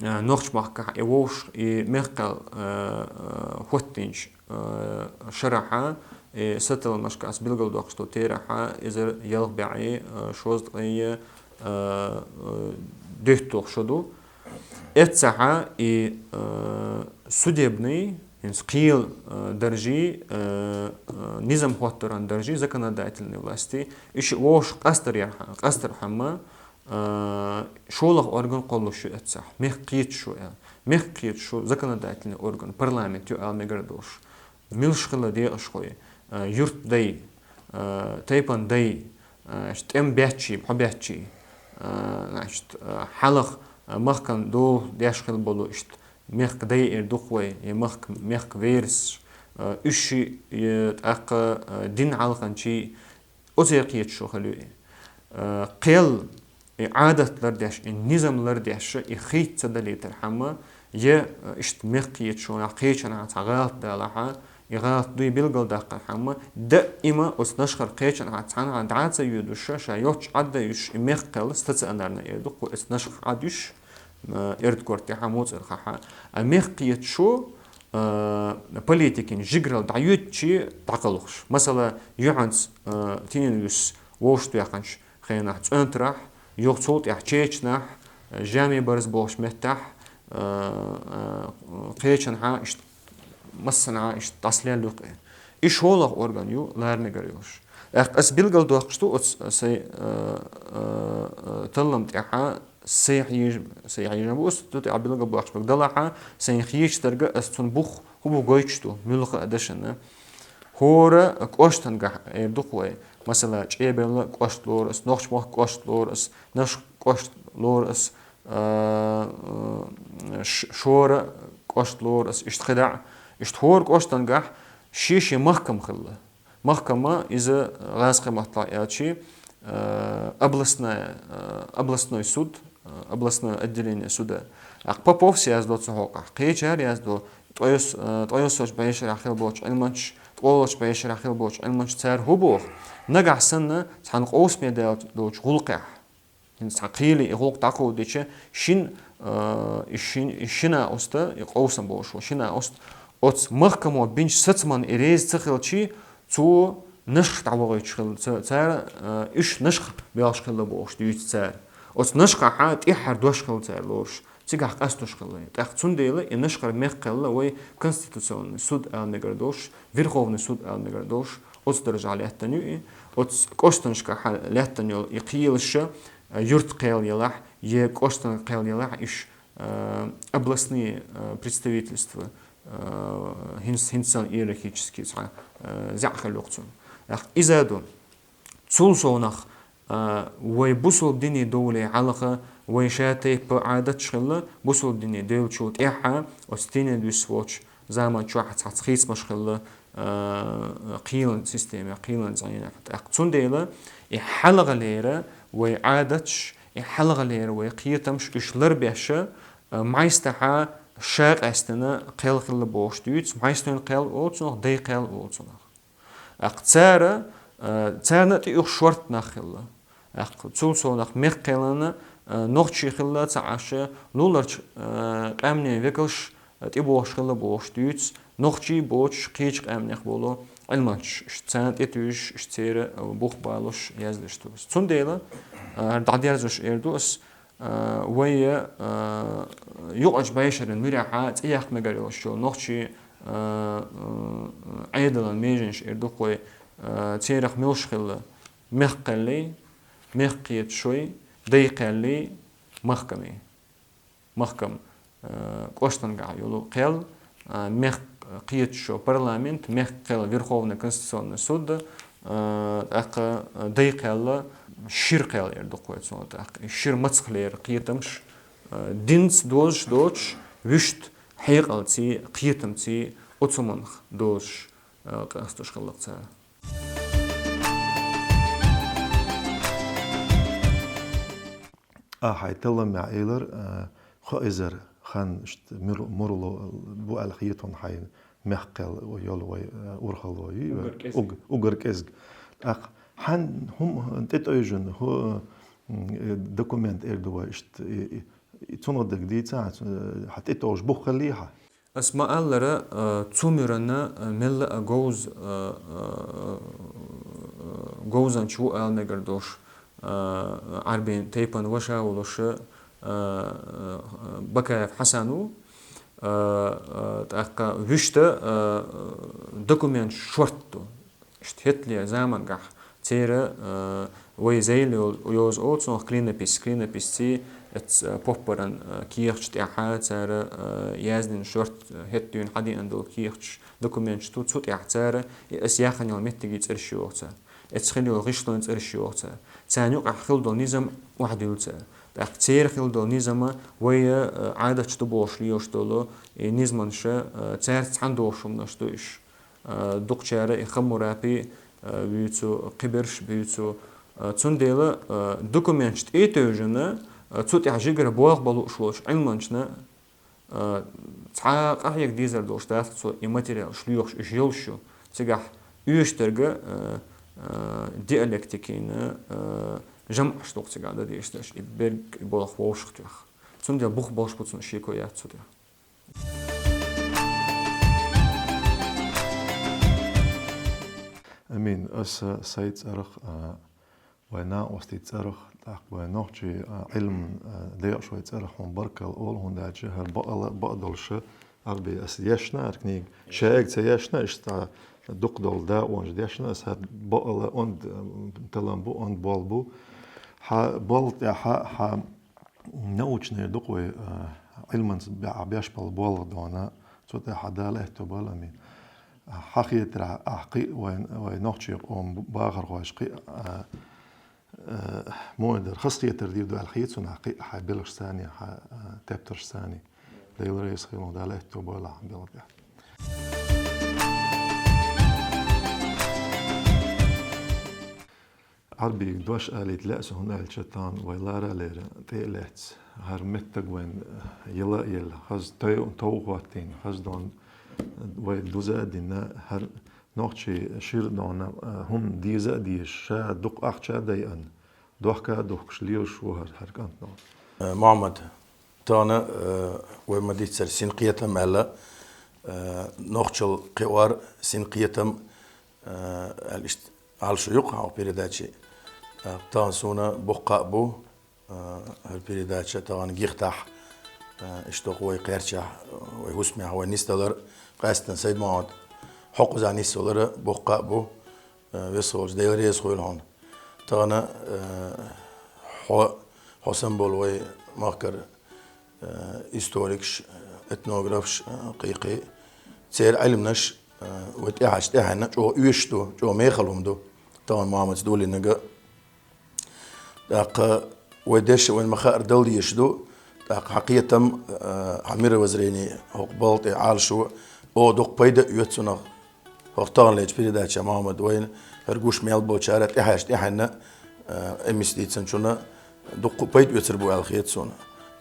а, Нохч-махкахь и вовшах и мехккхел, а, а, хӀоттийначу, а, шарахьа, и саталламашкахь ас билгалдоккхуш долу терахьа, эзар ялх бӀе, а, шовзткъе, а, а, дийтталгӀа шо ду. Эццахьа и, а, судебный, хӀинца кхел, а, даржий, а, а, низам хӀоттаран даржий, законодательной власти, и шиъ вовшах къастар ярхьа-, къастархьама, а, шолгӀа орган кхоллалуш ю эццахь, мехкан кхеташо аьлла. Мехкан кхеташо законодательный орган, парламент ю аьлла мегар долуш. Муьлш хилла декъашхой, а, юьртдай, а, тайпан дай, а, тӀеман баьччий, бӀо баьччий, а, значит, а, хьалха, а, махкана дола деш хилла болу иштта мехкан дай эр ду-кх вай, я махка-, мехкан верас, а, уьш шиъ, я тӀаккха, а, дин хьалханчий, оцу кхеташо хила ю и. Э, кхел, и Ӏадат лардеш, и низам лардеш, и хийца ца далийтархьама, я, э, иштта мехкан кхеташонах кхечанхьа цхьа гӀалат далахьа, И гӀалат дуй билгалдаккха хӀама, даима оцу нашхара кхечанхьа цхьанхьа дӀа а ца йоьдуш, ша йоццуш Ӏадда йиш, и мехккхел стационарна эр ду-кх вай, оцу нашхах Ӏадда йиш, э, эрд-корта тӀехьа, муцӀархахьа. А мехккхеташ, э, политикин жигаралла дӀайоьдучи дӀакхалхаш. Масала, юьхьанца, э, тӀенан вуьйш вовшахтоьхначу хенахь ЦӀоьнтарахь, юха цул тӀаьхьа Чечнахь, э, Жамин барз бохучу меттехь, э, э, кхечанхьа иштта, массанхьа иштта дӀасалелла ю-кх и. И шолгӀа орган ю лара мегар йолуш. ТӀаккха ас билгалдоккхуш ду оцу сайн, э, э, э, таллам тӀехьа, сайн хьежа-, сайн хьежам бу ас цу тӀехьа билгалбоккхуш берг, делахь а, сайн хеташ дерг ас цунна бух хӀун бу гойтуш ду, муьлхха а дашана. ХӀора кӀоштангахь эр ду-кх вай, масала, ЧӀебелла кӀошт лору ас, Нохч-мохк кӀошт лору ас, Нашх кӀошт лору ас, а, а, ш-, Шора кӀошт лору ас, иштта хи даӀа. Иштта хӀора кӀоштангахь шен-шен махкам хилла. Махкама иза гӀазкхийн маттахь аьлча, а, областная, а, областной суд, а, областное отделение суда. ТӀаккха Поповс яздо цу хьокъехь, кхечара яздо, ткъайос-, э, ткъайоьссачу бӀешарахь хилла болчу Ӏилманчаш, ткъолгӀачу бӀешарахь хилла болчу Ӏилманчаш, цара хӀун боху? Нагахь санна, цхьана къовсаме даьлла долчу гӀуллакхехь, хӀинца цхьа кхеле и гӀуллакх дӀакховдийча, шин, э, и шин, и шина оста, и къовсам болуш ву, шина оста, оцу махкамо бинчу сацамна и реза ца хилчи, цо нашха дӀавахийтуш хилла, ца-, цара, э, уьш нашха боьлхуш хилла бохуш дуьйцу цара. Оцу нашхахьа тӀаьххьара дош хилла цара лоруш. Цигахь къастош хилла. ТӀаккха цундела и нашхара мехккхел вай Конституционный суд ала мегар долуш, Верховный суд ала мегар долуш, оцу даржехь лаьттина ю и, оцу кӀоштанашкахь лаьттина йолу и кхелаш, э, юьртан кхел елахь, я кӀоштан кхел елахь, иш, э, областные, э, представительства, э, хӀинц-, хӀинца санна иерархически цхьа, э, зӀе хилла ю-кх цунна. ТӀаккха иза ду. Цул совнах, а, вай бусалба динан довле хьалха вай ша тайпа Ӏадаташ хилла, бусалба динан девллачул тӀаьхьа оцу тӀенан дуьсуш волчу заман чохь цхьацца хийцамаш хилла, а, кхелан системехь, кхелан зӀенехь. ТӀаккха цундела и хьалхалера вай Ӏадаташ, и хьалхалера вай кхетамаш уьш ларбеш, а, Мхьайстахьа ша къаьстина кхел хилла бохуш дуьйцу, Мхьайстойн кхел олу цунах, дай кхел олу цунах. ТӀаккха цара, э, царна а тӀеоьхуш шорта нах хилла. ТӀаккха цул совнах мехккхелана, э, нохчий хилла ца Ӏаш, луларчу, э, къаьмнийн векалш, э, тӀебогӀуш хилла бохуш дуьйцу, нохчий боцуш кхечу къаьмнех болу Ӏилманчаш, царна тӀетуьйсуш, церан, э, бух балош яздеш ду ас. Цундела, э, дӀадерзош эр ду ас, а, вай, а, юкъачу бӀешеран муьрехьа цӀе яккха мегар йолуш йолу нохчий, а, а, Ӏедалан меженаш эр ду-кх вай, а, церах муьлш хилла: мехккхеллий, мехккхеташой, дайкхеллий, махкамий. Махкам, а, кӀоштангахь йолу кхел, а, мехккхеташо парламент, мехккхел Верховный Конституционный суд, а, тӀаккха, а, дайкхел шира кхел эр ду-кх вай цунах тӀаккха. И шира мацахлера кхетамаш, а, динца дозуш доцуш, вуьшта хьекъалций, кхетамций, оцу хӀуманах дозуш, а, къастош хилла-кх цара. Ахьа, хьайн талламехь элира, а, хьо эзар хан иштта мур-, мурло бу аьлла хетон хьайн мехккхел йолу вай, а, урхалло ю, угар кӀезиг. Уг-, угар кӀезиг. ТӀаккха хьан хӀума тӀетӀойжина, хӀу, м, э, документ эр ду вай иштта, и, и, и цунах дерг дийца, хьан, хьан тӀетӀойжу бух хилли хьан? Ас ма-аллара, а, цу муьрана, а, мелла а говз-, а, а, а, говзанча ву ала мегар долуш, а, Ӏарбийн тайпана ваша волуш, а, а, Бакаев Хьасан ву, а, а, тӀаккха вуьшта, а, а, документаш шорта ду. Иштта хӀетталера замангахь церан, а, вай зайла йол-, йоза олу цунах клинопись, клинописций, эц, а, поппаран, а, кехаташ тӀехьа цара, а, яздина шорт, а, хӀетта дуьйна хьадеана долу кехаташ, документаш ду, цу тӀехь цара, и ас яхана йолу меттигийн цӀераш йоху цара. Эц хила йолу гӀишлойн цӀераш йоху цара. Царна юкъахь хила долу низам охьадуьллу цара. ТӀаккха церан хила долу низама вай, а, Ӏадаташ ду бохуш лелаш долу, и низаманаш, а, цаьрца цхьаьна дохуш хӀуманаш ду уьш. А, дукхачара и Хаммурапи, а, вуьйцу, кхиберш буьйцу. А, цундела, а, документаш тӀетевжина, а, цу тӀехь жигара болх бан лууш волчу Ӏилманчана, а, Цхьа къахьега дезар долуш дац цо и материалаш лоьхуш, уьш йолуш ю. Цигахь оьшург, э, э, диалектикина, э, жамӀаш дукха цигахь дан дезаш дерш, и берг, и болх вовшах тоьхна. Цундела бух болуш бу цунна шеко яц цу тӀехь. Амин, аса сайн цӀарах, а, вайн накъостий цӀарах, тӀаккха вайн нохчий, а, Ӏилман, а, декъашхой цӀарах хьуна баркалла олу, хӀунда аьлча хӀара бакъала а бакъ долуш, Ӏарби аса дешна хӀара книга. Шайга ца ешна, иштта дукха долу дакъонаш дешна аса, хӀара бакъала онда, м, талам бу, онда болу бу. Хьан болу тӀехь, хьан научный ду-кх вай, а, Ӏилманца бе-, беш болу болх дона, цу тӀехь Дала аьтто бойла, амин. Хьан хетарехь, ахь кхин а вайн, вайн нохчийн къоман бахархошна кхин а, а, а, муха дар, хазахетар дийр ду аьлла хета суна, ахь кхин а хьайн белхашца, хьайн, а, тептаршца. Дела реза хуьлда, Дала аьтто бойла хьан белхан тӀехь. Ӏарбийга дош алийта лаьа со, хӀунда аьлча тахана вай лара а лерина тӀе а лаьцна, хӀара меттиг вайна яла а елла, хаза той-, тов хӀоттийна, хаза дона вай дуза а дина, хӀара нохчийн шира дона, а, хӀума деза а дезаш, ша дукха ахча а дайъина, дохка а духкуш лелаш ву хӀара, хӀара кӀант дона. Э, Мухьаммад, тахана, э, вай ма-дийццара синкхетам аьлла, э, нохчалла кхиор синкхетам, э, аьлла иштта Ӏалашо ю-кх хьан передачи. Э, тахана суна боккха а бу, э, хӀара передача тахана гихтахь, э, иштта вай кхерчахь, э, вай хӀусамехь вай нисдалар, къаьсттина Сайд-Мухьаммад хьо кхузахь нисвалар боккха а бу, э, весхолчу Дела реза хуьлда хьуна. Тахана, э, хьо, хьо санна болу вай махкара, э, историкаш, э, этнографаш, э, кхин-кхин, церан Ӏилманаш, э, вай тӀаьхьарчу тӀаьхьенна чӀогӀа оьшуш ду, чӀогӀа мехала хӀума ду тахана Мухьаммадца долийнарг. ТӀаккха вай дерш а вайна ма-хаъара дала дезаш ду, тӀаккха хьан кхетам, э, хьан мировоззрение, хӀокху балха тӀе Ӏалашо, оха дукха пайда а оьцу цунах. ХӀокху таханлерчу передачехь, Мухьаммад, вайна хӀара гуш мел болчара тӀаьхьарчу тӀаьхьенна, э, эмис дийцинчунна дуккха а пайда оьцур бу аьлла хета суна.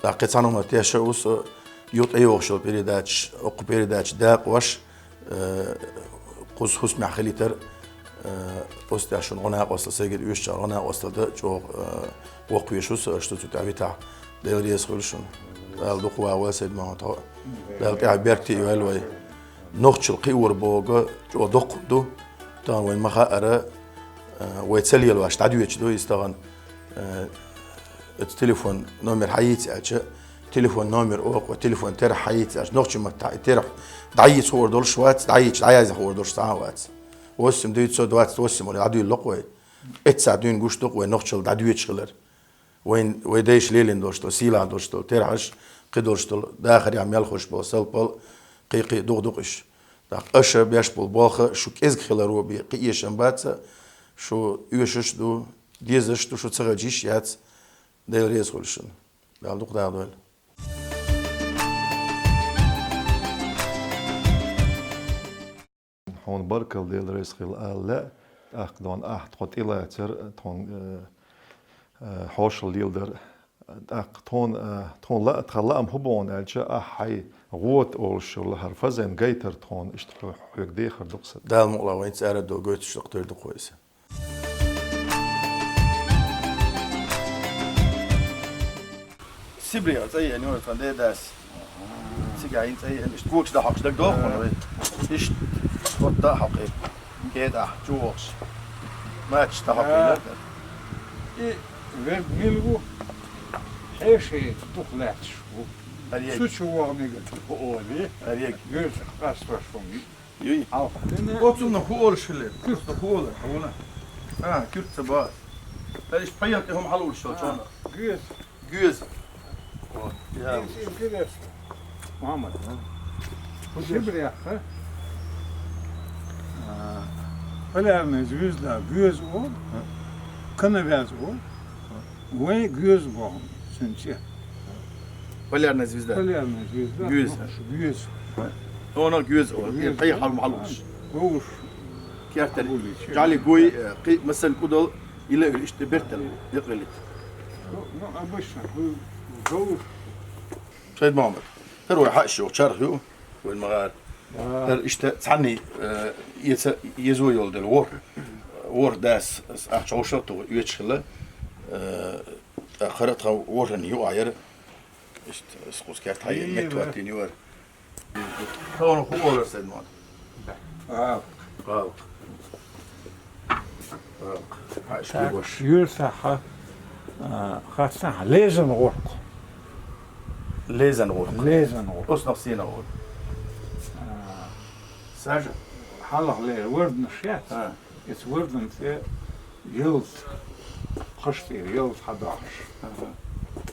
ТӀаккха кхин цхьана хӀуманна тешна а ву со, юха тӀейогӀуш йолу передачаш, хӀокху передачан дакъош, э, кхуза хӀусамехь хилийтар, э, оцу тӀехь шуна гӀо-накъосталла, сайгара оьшучарна гӀо-накъосталла дан чӀогӀа, э, воккхавеш ву со, аша цу тӀехь витахь. Дела реза хуьлда шуна. Дала дукха вахавойла, Сайд-Мухьаммад, хьо. Дала тӀаьхье беркате йойла вай. Нохчалла кхиор бохург чӀогӀа доккха ду. Тахана вайна ма-хаъара, э, вай ца лелош дӀадоьдуш ду иза тахана. Э, оцу телефон номер хьайийца аьлча, телефон номер оха, телефон терахь хьайийца аьлча, нохчийн маттахь и терахь дӀайийца хуур долуш вац, дӀайийцича дӀаязъян хуур долуш цхьа а вац. Восемь девятьсот двадцать восемь олий дӀадуьйла-кх вай. Эццахь дуьйна гуш ду-кх вай нохчалла дӀадоьдуш хилар. Вайн, вай дайша лелийна долуш долу, сийлахь долуш долу терахьаш, кхидолуш долу дахарехь мел хуьлуш болу салпал, кхин-кхин дукха ду-кх уьш. ТӀаккха аша беш болу болх шу кӀезиг хиларо бен кхин эшам бац, шу оьшуш а ду, дезаш а ду, шу ца хилча йиш яц. Дела реза хуьлда шуна. Дала дукха дахадойла. Хьуна баркалла, Дела реза хуьлда ала лаьа, тӀаккха дона ахь тхо тӀелацар, тхуна, э, э, хьошалла леладар. ТӀаккха тхуна, э, тхуна лаа, тхан лаам хӀун бу аьлча, ахь хьайн гӀота олуш йолу хӀара фазенна гайтар тхуна, иштта хьо-, хьоьга дехар ду-кх сан. Дала мукъ лахь, вайна цара а ду, гойтуш доккха тойр ду-кх вай иза. Сибре цӀа еана ю тхан дедас. Цигахь хӀинца цӀа еана, иштта когаш дӀахьокхуш дагадогӀу хьуна вай. Иштта, хӀотта а хьокхий. КӀеда ахь чу вохуш. Мачаш дӀахьокхийна. И верг мила ву? Хьеший дукха лаьтташ ву. Цу чу вогӀу мегар хӀу олий. Гуьржах къастош ву. Юй. Хьалха. Оцунна хӀу олуш хилла? Куьрста хӀу олура, хьуна? А, куьрста ца бац. Ай, иштта пхьегӀа тӀе хӀума хьалаулуш йолчу хьуна. Гуьрста. Гуьрста. Вот, я. Интересно. Мухьаммад, а? Сибрехха, а, полярная звезда гуьрста олу, а, коновязь олу, вай гуьрста боху цуьнан цӀе. Полярная звезда. Полярная звезда. Гуьрста. Гуьрста. Тхуна гуьрста олу. Гуьрста. ПхьегӀа хьалма хьалуш. Вовш. Кертара. Хьалуш. Жали гуй, э, кхи, масал кудал, ила иштта бертал, якъилит. Ну, ну, обычно, вовш. Сайд-Мухьаммад. ХӀара вай хьаьша йола чарх ю, вай ма гӀара. ХӀара иштта цхьанне, э, эца, эзо йолу дела ворхӀ, ворхӀ дас ахча гӀовшах а туху, оьцуш хилла, э, тӀаккха хӀара тхан ворхӀанна юкъахь яра. Иштта, ас кхуза керта хьайна, меттахӀоттийна ю хӀара. Хьуна хӀун олура, Сайд-Мохьмад? ГӀалкх. ГӀалкх. ГӀалкх. Хьаьша Так, куьйгаш. Юьртахь, а, хаттахь, лезан гӀуллакх. Лезан гӀуллакх. Лезан гӀуллакх. Оснах сенах гӀуллакх. А, Сажа? Хьалха лер, варданаш яц? А. Иза вардан тӀе ялта, кхаш тӀера ялта хьадоьхуш. Ага.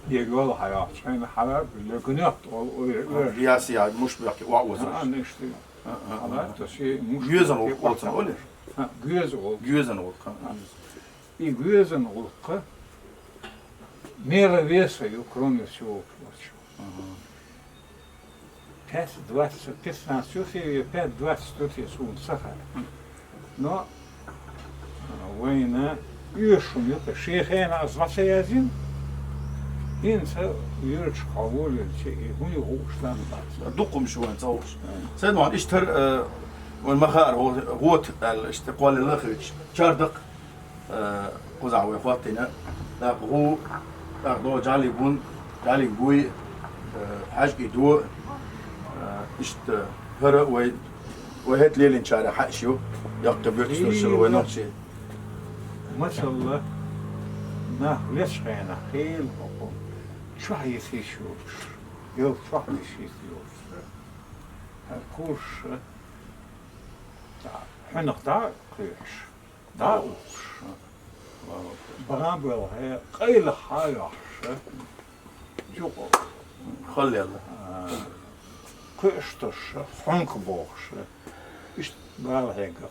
Е йола хьайоьхуш, хьайна хьара легнет олу ой, А, ой. Яс я, муш бехке, ва озуш. А, ништи. А, а, а. Хьала, то ши муш Гезан бехке, гӀуллакх олу. А, геза гӀуллакх. Гезан гӀуллакх, а. А. И гезан гӀуллакх мера веса ю, кроме всего прочего. Ага. Пять двадцать, пятнадцать ю хир, пять двадцать ю хир суна ца хаьа. Но, а, вайна оьшуш хӀума ю-кх, шен хенахь аса дӀа ца яздина, хӀинца юьрташка хьо волавелча, и хӀун ю хууш дан бац. Дукха хӀума шу вайн ца хууш. М. Сайд-Мохьмад, иштта хӀара, э, вайн ма хаара, гӀо-, гӀота аьлла, иштта кхоллалла хилча, чардакх, Э, кхузахь вай хӀоттийна, тӀаккха гӀу, тӀаккха догӀу Джалиг бун, Джалиг буй, э, хьаьжкӀий до, э, иштта хӀара вай, вай хӀетта лелийначарах хьаьша ю, яккхий буьртиг долуш вай нохчий. Масала, нах лечу хенахь хила хӀокху чохь йисийш йолуш, ялта чохь йисийш йолуш. ХӀара курш, хьуьнах дӀа а кхуьйхьуш. ДӀа а ухуш. Бан а белхье, къайлаха а йохьуш. Чукъо. Халлела. А, кхуьуш тосуш, хьонка бохуш. Иштта бала хьегна.